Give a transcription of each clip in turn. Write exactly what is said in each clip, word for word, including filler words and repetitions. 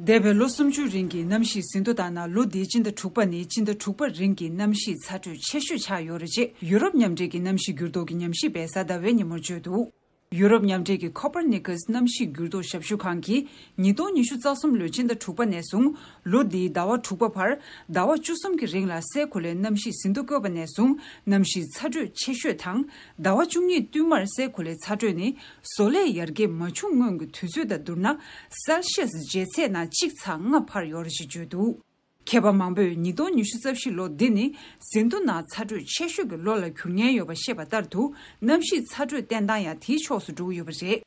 འདས་པའི་ལོ་སུམ་ཅུའི་རིང་གི་གནམ་གཤིས་ཟིན་ཐོ་ལྟར་ན། ལོ་འདིའི་སྤྱི་ཟླ་དྲུག་པ་ནི་སྤྱི་ཟླ་དྲུག་པ་རིང་གི་གནམ་གཤིས་ཚ་དྲོད་ཆེ་ཤོས་ཆགས་ཡོད་རེད་ཅེས་ཡུ་རོབ་མཉམ་འབྲེལ་གྱི་གནམ་གཤིས་འགྱུར་ལྡོག་གི་ཉམས་ཞིབ་པས་གཟའ་ཟླ་བའི་ཉིན་མོར་བརྗོད་འདུག་ཡུ་རོབ་མཉམ་འབྲེལ་གྱི་ཁོ་པར་ནི་ཀཱས་གནམ་གཤིས་འགྱུར་ལྡོག་ཞབས་ཞུ་ཁང་གིས་ཉིས་སྟོང་ཉི་ཤུ་རྩ་གསུམ་ལོའི་སྤྱི་ཟླ་དྲུག་པ་ནས་བཟུང་ལོ་འདིའི་ཟླ་བ་དྲུག་པ་བར་ཟླ་བ་བཅུ་གསུམ་གྱི་རིང་ལ་སའི་གོ་ལའི་གནམ་གཤིས་ཟིན་ཐོ་བཀོད་པ་ནས་བཟུང་གནམ་གཤིས་ཚ་དྲོད་ཆེ་ཤོས་དང་། ཟླ་བ་བཅུ་གཉིས་བསྟུད་མར་སའི་གོ་ལའི་ཚ་དྲོད་ནི་བཟོ་ལས་ཡར་རྒྱས་མ་བྱུང་སྔོན་གྱི་དུས་ཚོད་དང་བསྡུར་ན་སེལ་ཤི་ཡས་ཇེ་ཚད་ནང་གཅིག་ཚེག་ལྔ་འཕར་ཡོད་རེད་ཅེས་བརྗོད་འདུག་མཁས་པ་མང་པོས་ཉིས་སྟོང་ཉི་ཤུ་རྩ་བཞི་ལོ་འདི་ནི་ཟིན་ཐོ་ནང་ཚ་དྲོད་ཆེ་ཤོས་ཀྱི་ལོ་ལ་འགྱུར་ཉེན་ཡོད་པ་བཤད་པ་ལྟར་དུ། གནམ་གཤིས་ཚ་དྲོད་བསྟེན་སྟངས་ཡང་དེའི་ཕྱོགས་སུ་འགྲོ་གི་ཡོད་པ་རེད།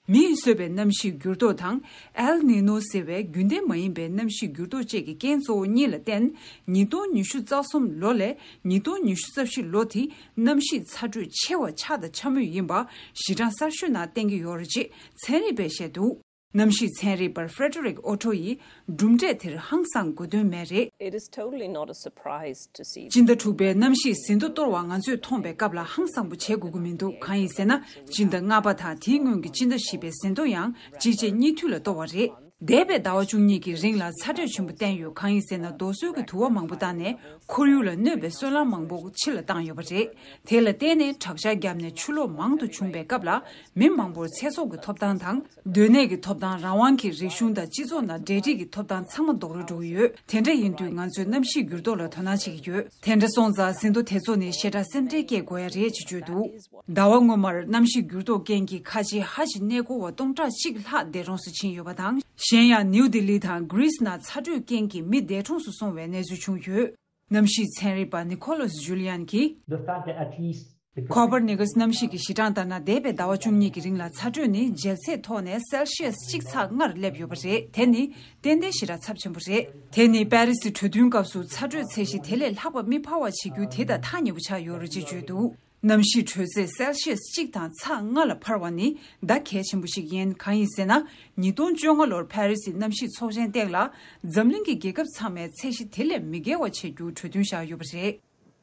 མིས་བཟོས་པའི་གནམ་གཤིས་འགྱུར་ལྡོག་དང་། ཨེལ་ནི་ནོ་ཟེར་བའི་རྒྱུན་ལྡན་མ་ཡིན་པའི་གནམ་གཤིས་འགྱུར་ལྡོག་བཅས་ཀྱི་རྐྱེན་གཙོ་བོ་གཉིས་ལ་བརྟེན། ཉིས་སྟོང་ཉི་ཤུ་རྩ་གསུམ་ལོ་ལས་ཉིས་སྟོང་ཉི་ཤུ་རྩ་བཞི་ལོ་དེ་གནམ་གཤིས་ཚ་དྲོད་ཆེ་བ་ཆགས་དང་འཆར་མུས་ཡིན་པ་ཞི་གྲངས་གསར་ཤོས་ནང་བསྟན་གྱི་ཡོད་རེད་ཅེས་ཚན་རིག་པས་བཤད་འདུག་གནམ་གཤིས་ཚན་རིག་པ་Frederick Otto ཡིས་གྲུབ་འབྲས་དེར་ཧང་སངས་དགོས་དོན་མེད་རེད། It is totally not a surprise to see. སྤྱི་ཟླ་དྲུག་པའི་གནམ་གཤིས་ཟིན་ཐོ་གཏོར་བ་ང་ཚོས་མཐོང་བའི་སྐབས་ལ་ཧང་སངས་པོ་བྱེད་དགོས་ཀྱི་མི་འདུག་གང་ཡིན་ཟེར་ན། སྤྱི་ཟླ་ལྔ་པ་དང་དེའི་སྔོན་གྱི་སྤྱི་ཟླ་བཞི་པའི་ཟིན་ཐོ་ཡང་གཅིག་རྗེས་གཉིས་མཐུད་ལ་གཏོར་བ་རེད། འདས་པའི་ཟླ་བ་བཅུ་གཉིས་ཀྱི་རིང་ལ་ཚ་དྲོད་ཆེན་པོ་བསྟན་ཡོད། གང་ཡིན་ཟེར་ན། རྡོ་སོལ་གྱི་དུ་བ་མང་པོ་བཏང་ནས་ཁོར་ཡུག་ལ་གནོད་པའི་སོལ་རླངས་མང་པོ་ཕྱི་ལ་བཏང་ཡོད་པ་རེད། དེ་ལ་བརྟེན་ནས་དྲག་ཆར་བརྒྱབ་ནས་ཆུ་ལོག་མང་དུ་བྱུང་བའི་སྐབས་ལ་མི་མང་པོར་ཚེ་སྲོག་གི་ཐོབ་ཐང་དང་། སྡོད་གནས་ཀྱི་ཐོབ་ཐང་། རང་དབང་གི་རིག་གཞུང་དང་སྤྱི་ཚོགས་ནང་འབྲེལ་འདྲིས་ཀྱི་ཐོབ་ཐང་ཚང་མ་རྡོག་རོལ་འགྲོ་གི་ཡོད། དེ་འདྲ་ཡིན་དུས་ང་ཚོས་གནམ་གཤིས་འགྱུར་ལྡོག་ལ་དོ་སྣང་བྱེད་ཀྱི་ཡོད། དེ་འདྲ་སོང་ཙང་ཟིན་ཐོ་དེ་ཚོ་ནི་ཞེ་དྲག་སེམས་ཁྲལ་སྐྱེ་དགོས་ཡ་རེད་ཅེས་བརྗོད་འདུག་ཟླ་བ་སྔོན་མར་གནམ་གཤིས་འགྱུར་ལྡོག་རྐྱེན་གྱིས་ཁ་ཆེའི་ཧ་ཅི་གནས་སྐོར་བ་སྟོང་ཕྲག་གཅིག་ལྷག་འདས་གྲོངས་སུ་ཕྱིན་ཡོད་པ་དང་། གཞན་ཡང་ནིའུ་ལྡི་ལི་དང་གྷི་རིས་ནང་ཚ་དྲོད་རྐྱེན་གྱིས་མི་འདས་གྲོངས་སུ་སོང་བའི་གནས་ཚུལ་བྱུང་ཡོད། གནམ་གཤིས་ཚན་རིག་པ་ནི་ཁོ་ལོས་ཇུ་ལི་ཡན་གྱིས། The fact that at least the ཁོ་པར་ནི་ཀཱས་གནམ་གཤིས་ཀྱི་ཞི་གྲངས་ལྟར་ན། འདས་པའི་ཟླ་བ་བཅུ་གཉིས་ཀྱི་རིང་ལ་ཚ་དྲོད་ནི་ཇེ་ཚད་མཐོ་ནས་སེལ་ཤི་ཡས་གཅིག་ཚེག་ལྔར་སླེབས་ཡོད་པ་རེད། དེ་ནི་ཏན་ཏན་ཞེ་དྲག་ཚབས་ཆེན་པོ་རེད། དེ་ནི་པེ་རི་སི་གྲོས་མཐུན་སྐབས་སུ་ཚ་དྲོད་ཚད་གཞི་དེ་ལས་ལྷག་པ་མི་འཕར་བ་བྱེད་རྒྱུ་དེ་དང་ཐག་ཉེ་པོ་ཆགས་ཡོད་རེད་ཅེས་བརྗོད་འདུག་གནམ་གཤིས་དྲོད་ཚད་སེལ་ཤི་ཡས་གཅིག་དང་ཚེག་ལྔ་ལ་འཕར་བ་ནི་ད་གལ་ཆེན་པོ་ཞིག་ཡིན། གང་ཡིན་ཟེར་ན། ཉིས་སྟོང་བཅོ་ལྔ་ལོར་པེ་རི་སི་གནམ་གཤིས་ཚོགས་ཆེན་སྟེང་ལ་འཛམ་གླིང་གི་རྒྱལ་ཁབ་ཚང་མས་ཚད་གཞི་དེ་ལས་མི་བརྒལ་བ་བྱེད་རྒྱུ་གྲོས་མཐུན་བཞག་ཡོད་པ་རེད།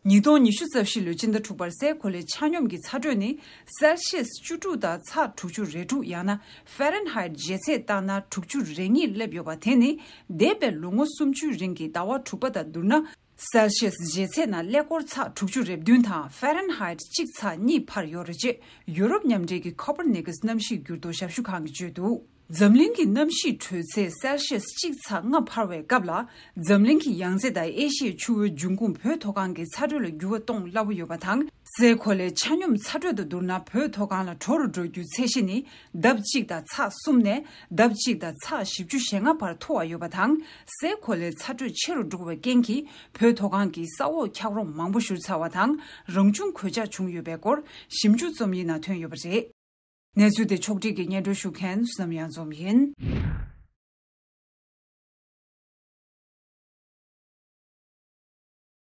ཉིས་སྟོང་ཉི་ཤུ་རྩ་བཞི་ལོའི་སྤྱི་ཟླ་དྲུག་པར་སའི་གོ་ལའི་ཆ་སྙོམས་ཀྱི་ཚ་དྲོད་ནི་སེལ་ཤི་ཡས་བཅུ་དྲུག་དང་ཚེག་དྲུག་ཅུ་རེ་དྲུག་ཡང་ན་ཧྥ་རན་ཧའེ་ཊི་ཇེ་ཚད་ལྟར་ན་དྲུག་ཅུ་རེ་གཉིས་སླེབས་ཡོད་པ་དེ་ནི་འདས་པའི་ལོ་ངོ་སུམ་ཅུའི་རིང་གི་ཟླ་བ་དྲུག་པ་དང་བསྡུར་ན། སེལ་ཤི་ཡས་ཇེ་ཚད་ནང་ཀླད་ཀོར་ཚེག་དྲུག་ཅུ་རེ་བདུན་དང་ཧྥ་རན་ཧའེ་ཊི་གཅིག་ཚེག་གཉིས་འཕར་ཡོད་རེད་ཅེས་ཡུ་རོབ་མཉམ་འབྲེལ་གྱི་ཁོ་པར་ནི་ཀཱས་གནམ་གཤིས་འགྱུར་ལྡོག་ཞབས་ཞུ་ཁང་གིས་བརྗོད་འདུག་འཛམ་གླིང་གི་གནམ་གཤིས་དྲོད་ཚད་སེལ་ཤི་ཡས་གཅིག་ཚེག་ལྔ་འཕར་བའི་སྐབས་ལ། འཛམ་གླིང་གི་ཡང་རྩེ་དང་ཨེ་ཤི་ཡའི་ཆུ་བོའི་འབྱུང་ཁུངས་བོད་མཐོ་སྒང་གི་ཚ་དྲོད་ལ་འགྱུར་བ་གཏོང་སླ་པོ་ཡོད་པ་དང་། སའི་གོ་ལའི་ཆ་སྙོམས་ཚ་དྲོད་དང་བསྡུར་ན་བོད་མཐོ་སྒང་ལ་དྲོ་རུ་འགྲོ་རྒྱུའི་ཚད་གཞི་ནི་ལྡབ་གཅིག་དང་ཚེག་གསུམ་ནས་ལྡབ་གཅིག་དང་ཚེག་བཞི་བཅུ་ཞེ་ལྔ་བར་མཐོ་བ་ཡོད་པ་དང་། སའི་གོ་ལའི་ཚ་དྲོད་ཆེ་རུ་འགྲོ་བའི་རྐྱེན་གྱིས་བོད་མཐོ་སྒང་གི་ས་འོག་འཁྱགས་རོམ་མང་པོ་བཞུར་ཚར་བ་དང་། རང་བྱུང་གོད་ཆག་བྱུང་ཡོད་པའི་སྐོར་ཞིབ་འཇུག་རྩོམ་ཡིག་ནང་ཐོན་ཡོད་པ་རེད། གནས་ཚུལ་དེ་ཕྱོགས་སྒྲིག་གིས་སྙན་སྒྲོན་ཞུ་མཁན་བསོད་ནམས་གཡང་འཛོམས་ཡིན།